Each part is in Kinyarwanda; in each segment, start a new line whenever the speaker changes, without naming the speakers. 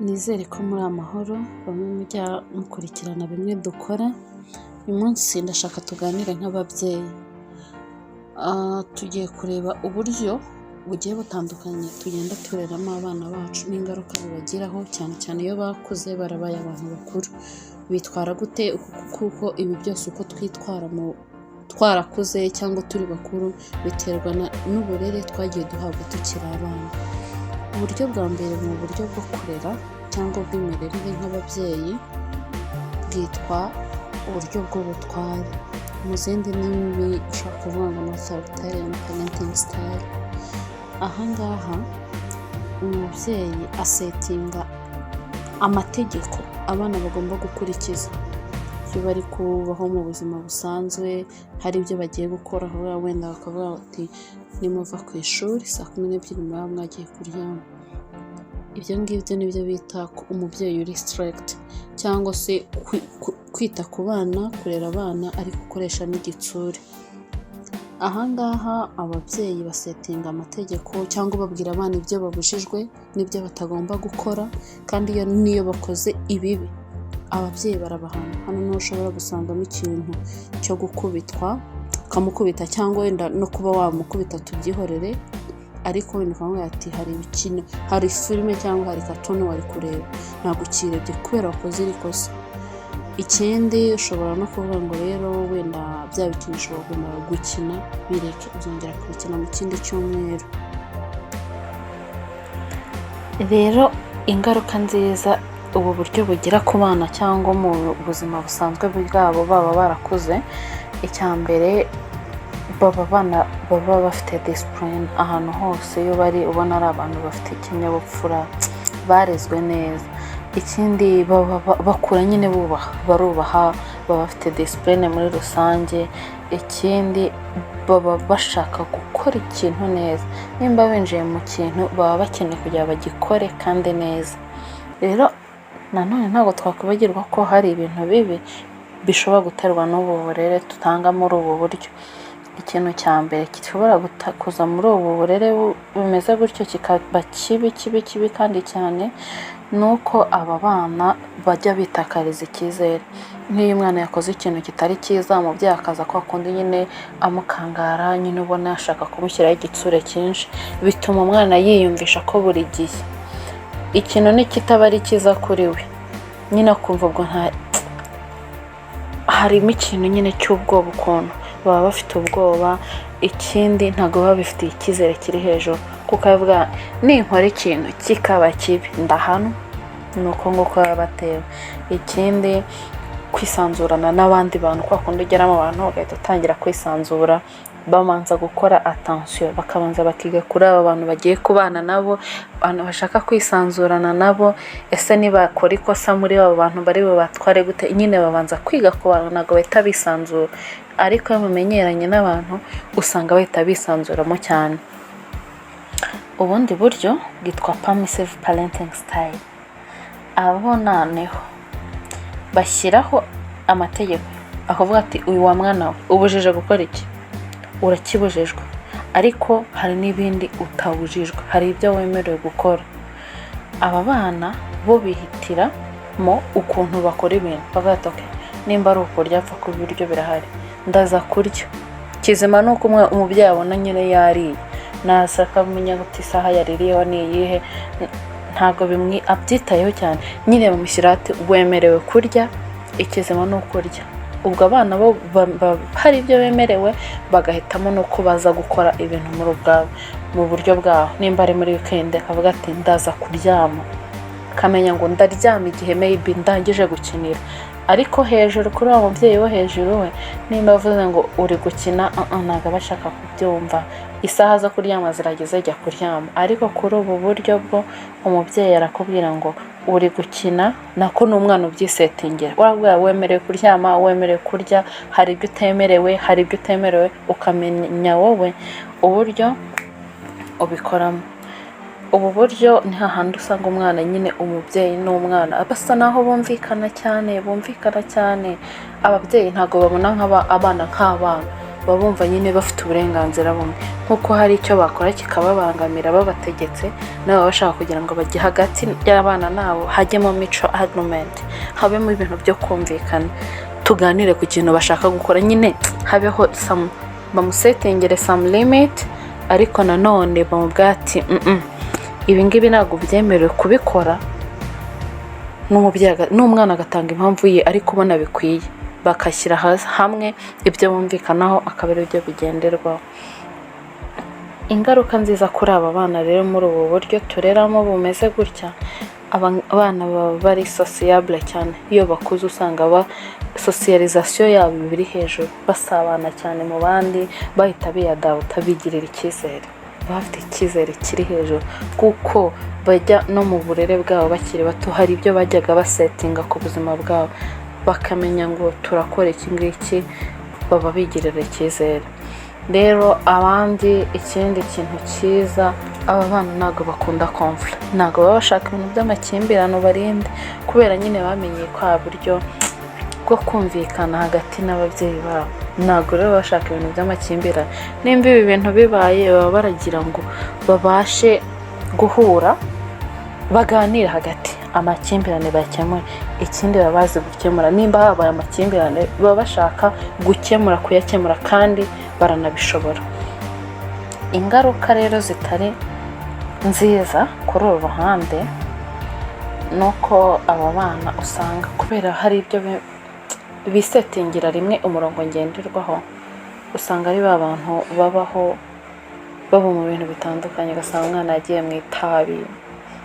Nizere ko muri amahoro, bamwe mujya mukurikirana bimwe dukora. Uyu munsi ndashaka tuganire nk'ababyeyi. Tugiye kureba uburyo bugiye butandukanye tugenda tureramo abana bacu n'ingaruka bibagiraho, cyane cyane iyo bakuze barabaye abantu bakuru. Bitwara gute? Kuko ibi byose uko twitwara mu twarakuze cyangwa turi bakuru biterwa n'uburere twagiye duhabwa tukiri abana. Uburyo bwa mbere mu buryo bwo kurera cyangwa bw'imirerere nk'ababyeyi bwitwa uburyo bw'ubutware. Mu zindi ndimi ushobora kuvuga ngo ni authoritarian parenting style. Aha ngaha umubyeyi asettinga amategeko abana bagomba gukurikiza. Iyo bari kubaho mu buzima busanzwe, hari ibyo bagiye gukora, wenda bakavuga bati: "Nimuva ku ishuri saa 12 muraba mwagiye kuryama." Ibyo ngibyo nibyo bita umubyeyi uri strict, cyangwa se kwita ku bana, kurera abana ariko ukoresha n'igitsure. Aha ngaha ababyeyi basettinga amategeko cyangwa babwira abana ibyo babujijwe n'ibyo batagomba gukora, kandi iyo n'iyo bakoze ibibi ababyeyi barabahana. Hano niho ushobora gusangamo ikintu cyo gukubitwa, ukamukubita, cyangwa wenda no kuba wamukubita tubyihorere, ariko wenda ukamubwira ati: "Hari ibikino, hari filime cyangwa hari cartoon wari kureba, ntabwo ukirebye kubera wakoze iri kosa." Ikindi, ushobora no kuvuga ngo: "Rero wenda bya bikinisho wagombaga gukina bireke, uzongera kubikina mu kindi cyumweru." Rero ingaruka nziza ubu buryo bugira ku bana cyangwa mu buzima busanzwe bwabo baba barakuze, icya mbere, baba abana baba bafite discipline. Ahantu hose iyo bari ubona ari abantu bafite ikinyabupfura, barezwe neza. Ikindi, baba bakura nyine bubaha, barubaha, baba bafite discipline muri rusange. Ikindi, baba bashaka gukora ikintu neza. Nimba binjiye mu kintu, baba bakeneye kugira bagikore kandi neza. Rero nanone ntabwo twakwibagirwa ko hari ibintu bibi bishobora guterwa n'ubu burere dutanga muri ubu buryo. Ikintu cya mbere gishobora kuza muri ubu burere bumeze gutyo, kikaba kibi kibi kibi kandi cyane, ni uko aba bana bajya bitakariza icyizere. Nk'iyo umwana yakoze ikintu kitari cyiza, umubyeyi akaza kwa kundi nyine amukangara, nyine ubona ashaka kumushyiraho igitsure cyinshi, bituma umwana yiyumvisha ko buri gihe ikintu nikitaba ari cyiza kuri we, nyine akumva ubwo nta harimo ikintu nyine cy'ubwoba, ukuntu baba bafite ubwoba. Ikindi, ntabwo baba bifitiye icyizere kiri hejuru, kuko avuga: "Ninkora ikintu kikaba kibi ndahanwa." Ni uko nguko baba batewe. Ikindi, kwisanzurana n'abandi bantu, kwa kundi ugera mu bantu ugahita utangira kwisanzura, babanza gukora attention, bakabanza bakiga kuri aba bantu bagiye kubana nabo, abantu bashaka kwisanzurana nabo. Ese nibakora ikosa muri abo bantu bari bubatware gute? Nyine babanza kwiga ku bantu, ntabwo bahita bisanzura. Ariko iyo mumenyeranye n'abantu, usanga bahita bisanzuramo cyane. Ubundi buryo bwitwa permissive parenting style. Abo noneho bashyiraho amategeko, akavuga ati: "Uyu wa mwana we, ubujije gukora iki, urakibujijwe, ariko hari n'ibindi utabujijwe, hari ibyo wemerewe gukora." Aba bana bo bihitiramo ukuntu bakora ibintu, bavuga ati: "Okay, nimba ari ukurya, apfa kuba ibiryo birahari, ndaza kurya." Kizima ni uko umubyeyi abona nyine yariye, naza akamenya ngo isaha yaririyeho ni iyihe, ntabwo bimwe abyitayeho cyane. Nyine bamushyiraho ati: "Wemerewe kurya, ikizima ni ukurya." Ubwo abana bo hari ibyo bemerewe, bagahitamo n'uko baza gukora ibintu muri ubwabo, mu buryo bwabo. Nimba ari muri weekend, akavuga ati: "Ndaza kuryama," akamenya ngo ndaryama igihe maybe ndangije gukinira. Ariko hejuru kuri uwo mubyeyi wo hejuru we, nimba avuze ngo uri gukina, ntabwo aba ashaka kubyumva. Isaha zo kuryama zirageze, jya kuryama. Ariko kuri ubu buryo bwo umubyeyi arakubwira ngo uri gukina, nako ni umwana ubyisettingira. Urabwira: "Wemerewe kuryama, wemerewe kurya, hari ibyo utemerewe, hari ibyo utemerewe," ukamenya wowe uburyo ubikoramo. Ubu buryo ni hahandi usanga umwana nyine, umubyeyi n'umwana basa naho bumvikana cyane, bumvikana cyane. Ababyeyi ntabwo babona abana nk'abana. Baba bumva nyine bafite uburenganzira bumwe, nk'uko hari icyo bakora kikababangamira babategetse, nabo baba bashaka kugira ngo bajye hagati y'abana nabo hajyemo mutual agreement, habemo ibintu byo kumvikana, tuganire ku kintu bashaka gukora nyine, habeho some, bamusettingire some limit, ariko nanone bamubwira ati: Ibi ngibi ntabwo byemerewe kubikora." N'umwana agatanga impamvu ye ariko ubona bikwiye, bagashyira hamwe ibyo bumvikanaho, akaba ari byo bigenderwaho. Ingaruka nziza kuri aba bana rero, muri ubu buryo tureramo bumeze gutya, abana baba bari sociable cyane. Iyo bakuze usanga ba socialisation yabo iba iri hejuru, basabana cyane mu bandi, bahita biyadapta, bigirira icyizere, baba bafite icyizere kiri hejuru, kuko bajya no mu burere bwabo bakiri bato hari ibyo bajyaga basettinga ku buzima bwabo, bakamenya ngo turakora iki ngiki, baba bigirira icyizere. Rero abandi, ikindi kintu cyiza, aba bana ntabwo bakunda conflict, ntabwo baba bashaka ibintu by'amakimbirane ubarinde, kubera nyine bamenye kwa buryo bwo kumvikana hagati n'ababyeyi babo. Ntabwo rero baba bashaka ibintu by'amakimbirane. Nimba ibi bintu bibaye, baba baragira ngo babashe guhura, baganire hagati, amakimbirane bakemure. Ikindi, baba bazi gukemura. Nimba habaye amakimbirane, baba bashaka gukemura, kuyakemura, kandi baranabishobora. Ingaruka rero zitari nziza kuri uru ruhande ni uko aba bana usanga kubera hari ibyo bisettingira rimwe umurongo ngenderwaho, usanga ari ba bantu babaho baba mu bintu bitandukanye. Ugasanga umwana yagiye mu itabi,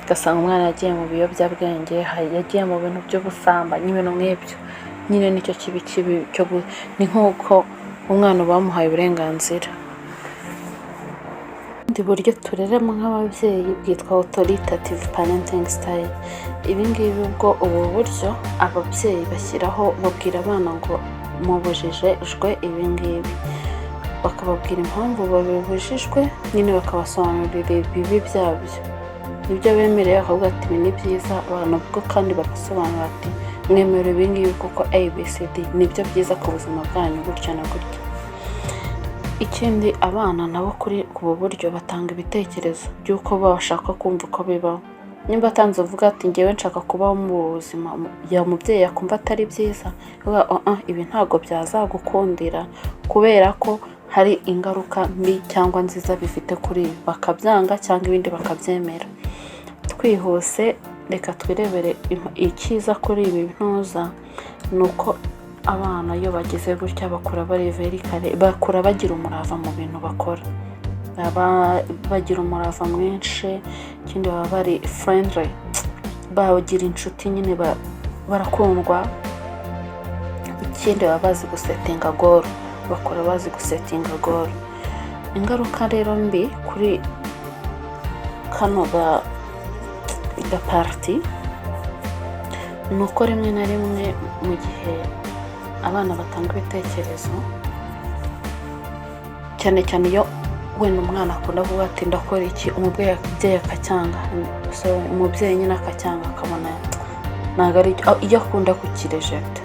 ugasanga umwana yagiye mu biyobyabwenge, yagiye mu bintu by'ubusambanyi, ibintu nk'ibyo nyine. Nicyo kibi kibi cyo ni nk'uko umwana bamuhaye uburenganzira. Ubundi buryo tureremo nk'ababyeyi bwitwa authoritative parenting style. Ibi ngibi ubwo, ubu buryo ababyeyi bashyiraho, babwira abana ngo mubujijwe ibi ngibi, bakababwira impamvu babibujijwe nyine, bakabasobanurira ibibi byabyo. Ibyo bemerewe bakavuga ati ibi ni byiza, nabwo kandi bagasobanura ati mwemerewe ibi ngibi kuko ABCD nibyo byiza ku buzima bwanyu, gutya na gutya. Ikindi, abana nabo kuri ubu buryo batanga ibitekerezo by'uko bashaka kumva uko bibaho. Nimba atanze uvuga ati ngewe nshaka kubaho mu buzima, ya mubyeyi yakumva atari byiza, avuga: "Oh, ah, ibi ntabwo byazagukundira kubera ko hari ingaruka mbi cyangwa nziza bifite kuri ibi," bakabyanga cyangwa ibindi bakabyemera. Twihuse, reka twirebere icyiza kuri ibi ntuza. Ni uko abana iyo bageze gutya bakura bari very kare, bakura bagira umurava mu bintu bakora, baba bagira umurava mwinshi. Ikindi, baba bari friendly, bagira inshuti nyine, barakundwa. Ikindi, baba bazi gusettinga goal, bakora bazi gusettinga goal. Ingaruka rero mbi kuri kano gapart ni uko rimwe na rimwe mu gihe abana batanga ibitekerezo, cyane cyane iyo wenda umwana akunda kuvuga ati ndakora iki, umubyeyi akacyanga. So, umubyeyi nyine akacyanga, akabona ntabwo ari iyo akunda kukirejecta,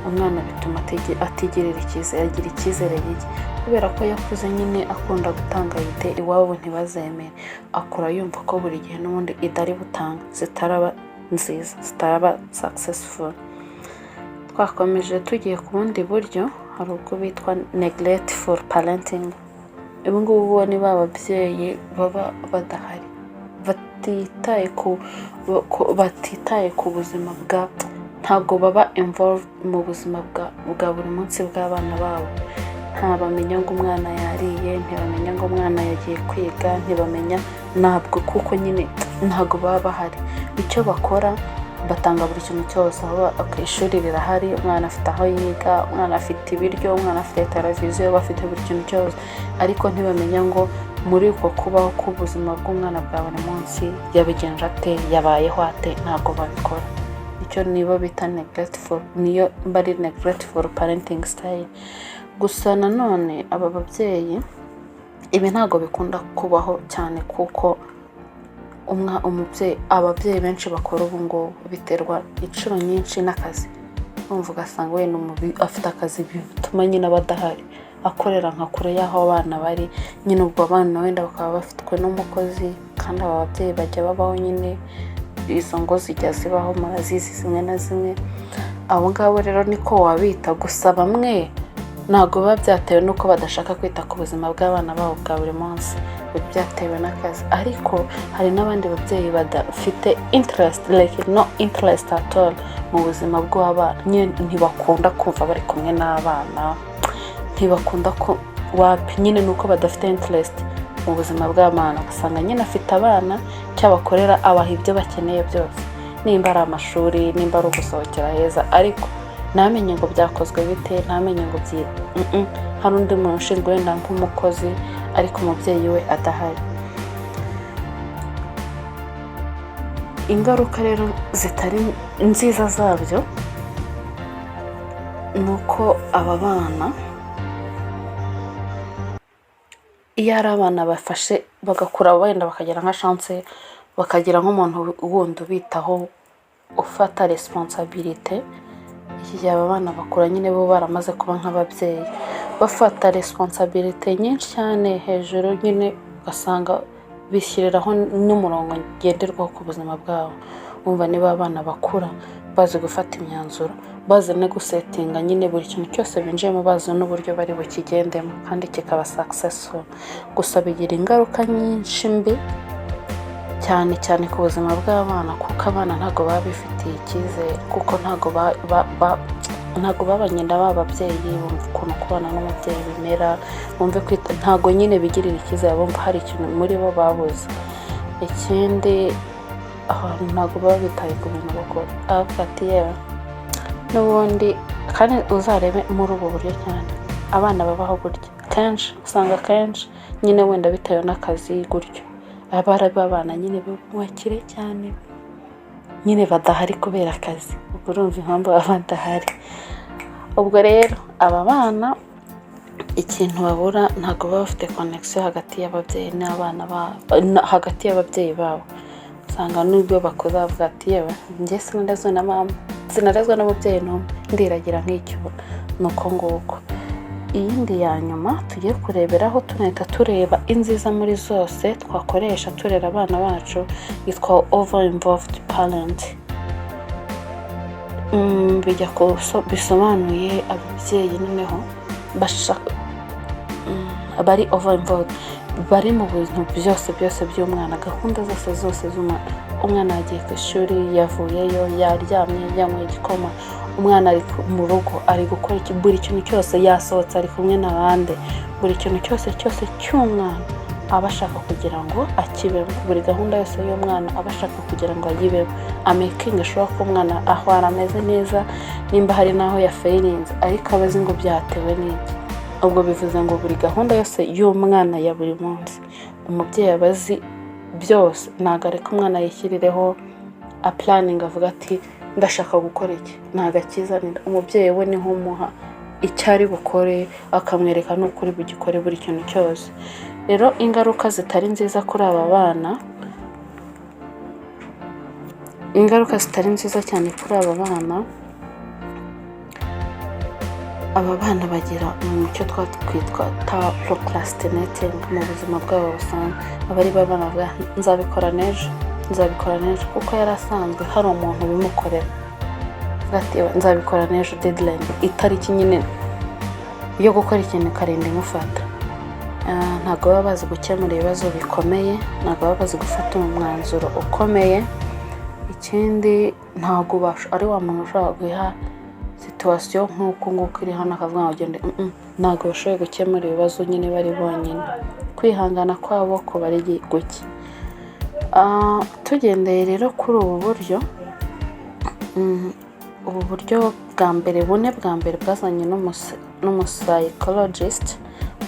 umwana bituma atigirira icyizere, agira icyizere gike, kubera ko yakuze nyine akunda gutanga idée, iwabo ntibazemere, akura yumva ko buri gihe n'ubundi idée ari butanga zitaraba nziza, zitaraba successful. Twakomeje tugiye ku bundi buryo, hari ubwo bitwa neglectful parenting. Ubu ngubu bo ni ba babyeyi baba badahari, batitaye ku buzima bwa, ntabwo baba involved mu buzima bwa buri munsi bw'abana babo. Ntabamenya ngo umwana yariye, ntibamenya ngo umwana yagiye kwiga, ntibamenya ntabwo, kuko nyine ntabwo baba bahari. Icyo bakora, batanga buri kintu cyose. Aho ishuri rirahari, umwana afite aho yiga, umwana afite ibiryo, umwana afite televiziyo, bafite buri kintu cyose, ariko ntibamenya ngo muri uko kubaho k'ubuzima bw'umwana bwa buri munsi yabigenje ate, yabayeho ate, ntabwo babikora. Icyo nibo bita neglectful, niyo bari neglectful parenting style. Gusa nanone aba babyeyi, ibi ntabwo bikunda kubaho cyane, kuko umubyeyi, ababyeyi benshi bakora ubu ngubu, biterwa inshuro nyinshi n'akazi. Urumva, ugasanga wenda afite akazi bituma nyine aba adahari. akorera nka kure y'aho abana bari nyine. Ubwo abana wenda bakaba bafitwe n'umukozi, kandi aba babyeyi bajya babaho nyine, izo ngo zijya zibaho, murazizi zimwe na zimwe. Abo ngabo rero niko wabita. Gusa bamwe ntabwo biba byatewe n'uko badashaka kwita ku buzima bw'abana babo bwa buri munsi, biba byatewe n'akazi. Ariko hari n'abandi babyeyi badafite interest, like no interest at all mu buzima bw'abana nyine. Ntibakunda kumva bari kumwe n'abana, ntibakunda ko wapi nyine, ni uko badafite interest mu buzima bw'abana. Ugasanga nyine afite abana, icyo abakorera abaha ibyo bakeneye byose, nimba ari amashuri, nimba ari ugusohokera heza, ariko ntamenye ngo byakozwe bite, ntamenye ngo byi hari undi muntu ushinzwe, wenda nk'umukozi, ariko umubyeyi we adahari. Ingaruka rero zitari nziza zabyo ni uko aba bana, iyo ari abana bafashe bagakura, wenda bakagira nka chance, bakagira nk'umuntu wundi ubitaho, ufata responsabilité, iki gihe aba bana bakura nyine bo baramaze kuba nk'ababyeyi, bafata responsabilité nyinshi cyane hejuru nyine, ugasanga bishyiriraho n'umurongo ngenderwaho ku buzima bwabo. Wumva niba abana bakura bazi gufata imyanzuro, bazi no gusettinga nyine buri kintu cyose binjiyemo, bazi n'uburyo bari bukigendemo kandi kikaba successful. Gusa bigira ingaruka nyinshi mbi cyane cyane ku buzima bw'abana, kuko abana ntabwo baba bifitiye icyizere, kuko ntabwo babanye na ba babyeyi, bumva ukuntu kubana n'umubyeyi bimera, bumve kwita, ntabwo nyine bigirira icyizere, bumva hari ikintu muri bo babuze. Ikindi, abantu ntabwo baba bitaye ku bintu bakora, aravuga ati: "Yewe n'ubundi." Kandi uzarebe muri ubu buryo cyane abana babaho gutya, kenshi usanga akenshi nyine wenda bitewe n'akazi gutyo, aba ari abana nyine bakire cyane nyine badahari kubera akazi. Ubwo urumva impamvu baba badahari. Ubwo rero aba bana ikintu babura, ntabwo baba bafite connection hagati y'ababyeyi n'abana babo, hagati y'ababyeyi babo. Usanga n'ubwo bakuze bavuga ati: "Yewe, njye sinarezwe na mama, sinarezwe n'umubyeyi n'umwe, ndiragira nk'icyuma." Ni uko nguko. Iyindi ya nyuma tugiye kureberaho, tunahita tureba inziza muri zose twakoresha turera abana bacu, yitwa over involved parent. Bijya bisobanuye ababyeyi noneho bashaka bari over involved, bari mu bintu byose byose by'umwana, gahunda zose zose z'umwana. Umwana yagiye ku ishuri, yavuyeyo, yaryamye, yanyweye igikoma, umwana ari mu rugo ari gukora iki, buri kintu cyose, yasohotse ari kumwe n'abandi, buri kintu cyose cyose cy'umwana aba ashaka kugira ngo akibemo, buri gahunda yose y'umwana aba ashaka kugira ngo ayibemo, amakinga sure ko umwana aho ari ameze neza, nimba hari n'aho yafailinze ariko aba azi ngo byatewe n'iki. Ubwo bivuze ngo buri gahunda yose y'umwana ya buri munsi umubyeyi aba azi byose. Ntabwo areka umwana yishyirireho aplanninga avuga ati: "Ndashaka gukora iki." Ntabwo akizanira. Umubyeyi we niho umuha icyo ari bukore, akamwereka n'ukuri bugikore, buri kintu cyose. Rero ingaruka zitari nziza kuri aba bana, ingaruka zitari nziza cyane kuri aba bana, aba bana bagira mu cyo twakwitwa ta procrastinating mu buzima bwabo busanzwe. Aba ari ba bana bavuga: "Nzabikora n'ejo, nzabikora n'ejo," kuko yari asanzwe hari umuntu ubimukorera. Avuga ati: "Nzabikora n'ejo." Deadline, itariki nyine yo gukora ikintu, ikarinda imufata. Ntabwo baba bazi gukemura ibibazo bikomeye, ntabwo baba bazi gufata umwanzuro ukomeye. Ikindi, ntabwo ari wa muntu ushobora guha situation nk'uku nguku iri hano akavuga ngo ugende. Ntabwo bashoboye gukemura ibibazo nyine bari bonyine, kwihangana kwabo kuba ari guke. Tugendeye rero kuri ubu buryo, ubu buryo bwa mbere bune bwa mbere bwazanye n'umupsychologist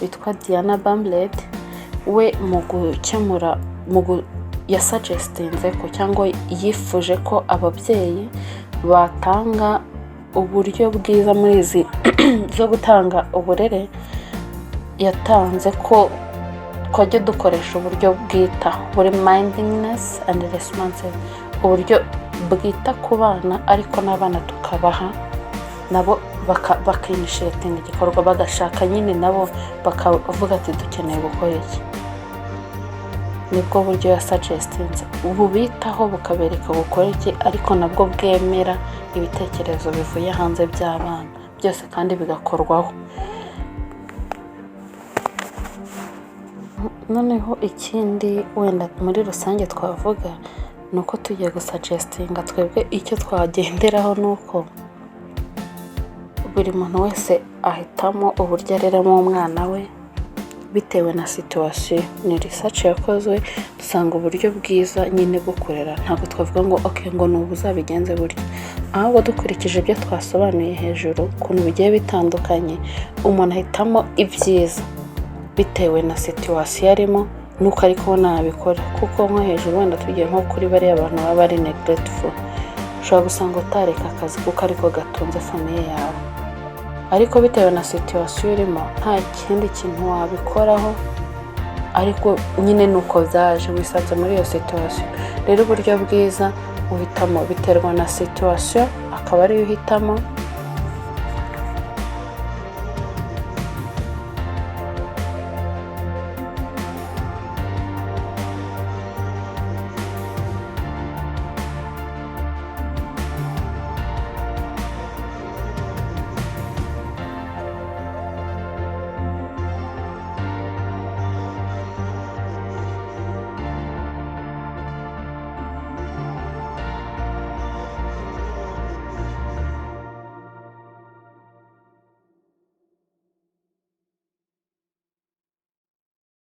witwa Diana Bamblett, we mu gukemura yasuggestinze ko cyangwa yifuje ko ababyeyi batanga uburyo bwiza muri izi zo gutanga uburere. Yatanze ko twajya dukoresha uburyo bwita buri mindfulness and responsive, uburyo bwita ku bana, ariko n'abana tukabaha nabo Bakinitiatinga igikorwa, bagashaka nyine nabo bakavuga ati: "Dukeneye gukora iki." Nibwo buryo yasuggestinze bubitaho, bukabereka gukora iki, ariko nabwo bwemera ibitekerezo bivuye hanze by'abana byose kandi bigakorwaho. Noneho ikindi wenda muri rusange twavuga ni uko tugiye gusuggestinga twebwe, icyo twagenderaho ni uko buri muntu wese ahitamo uburyo areramo umwana we bitewe na situation. Ni research yakozwe, dusanga uburyo bwiza nyine bwo kurera, ntabwo twavuga ngo okay, ngo ni ubu uzabigenze burya, ahubwo dukurikije ibyo twasobanuye hejuru ukuntu bigiye bitandukanye, umuntu ahitamo ibyiza bitewe na situation arimo nuko ari kubona yabikora. Kuko nko hejuru wenda tugiye nko kuri bariya bantu baba bari neglectful, ushobora gusanga utareka akazi kuko ariko gatunze famille yawe, ariko bitewe na situation urimo nta kindi kintu wabikoraho, ariko nyine ni uko byaje, wisanze muri iyo situation. Rero uburyo bwiza uhitamo biterwa na situation, akaba ariyo uhitamo.